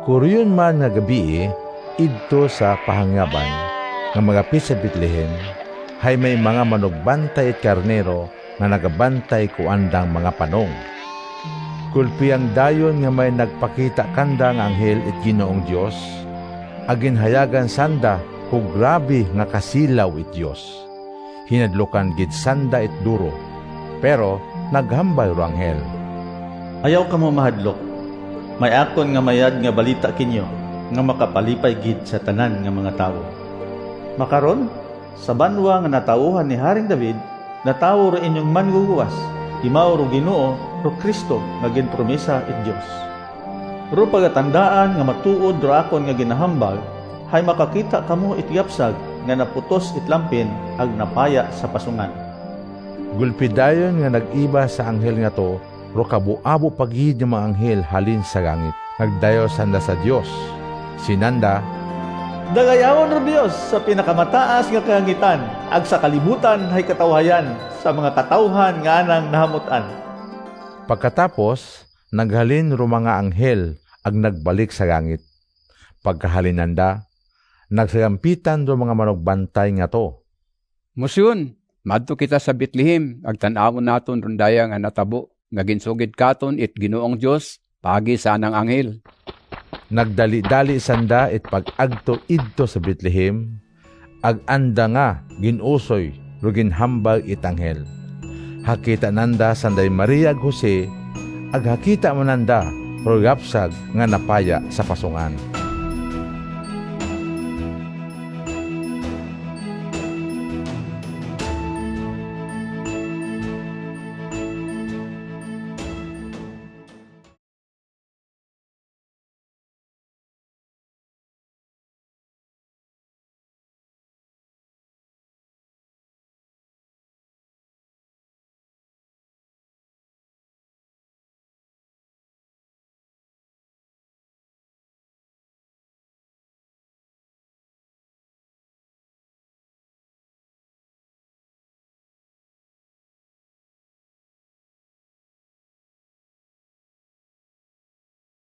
Kuriyon man nga gabii, idto sa pahangyaban, nga magapit sa Bethlehem, hay may mga manugbantay it karnero nga nagabantay kuandang mga panong. Gulpiang dayon nga may nagpakita kanda nga anghel it Ginoong Dios, agin hayagan sanda ku grabe nga kasilaw it Dios. Hinadlukan gid sanda it duro, pero naghambal ro anghel. "Ayaw kamo mahadlok. May akon nga mayad nga balita kinyo nga makapalipay gid sa tanan nga mga tawo. Makaron, sa banwa nga natawuhan ni Haring David, natawo ro inyong manguguwas. Imao ro Ginoo, ro Kristo nga ginpromisa it Dios. Ro pagatandaan nga matuod ro akon nga ginahambal, hay makakita kamo it yapsag nga naputos it lampin ag napaya sa pasungan." Gulpi dayon nga nag-iba sa anghel nga to, ro kabuabo pa gid nga mga anghel halin sa langit. Nagdayaw sanda sa Dios. Sinanda, "Dagayawon ro Dios sa pinakamataas nga kalangitan, ag sa kalibutan hay katawhayan sa mga katawhan nga anang nahamut-an." Pagkatapos, naghalin ro mga anghel ag nagbalik sa langit. Pagkahalinanda, nagsagampitan ro mga manugbantay nga to. "Musyon, madto kita sa Bethlehem, ag tan-awon naton rundaya nga natabo, nga ginsugid katon it Ginoong Dios pagi sa anang anghel." Nagdali-dali sanda it pag-agto idto sa Bethlehem, ag anda nga ginusoy ro ginhambal it anghel. Hakita nanda sanday Maria ag Jose, ag hakita mananda ro yapsag nga napaya sa pasungan.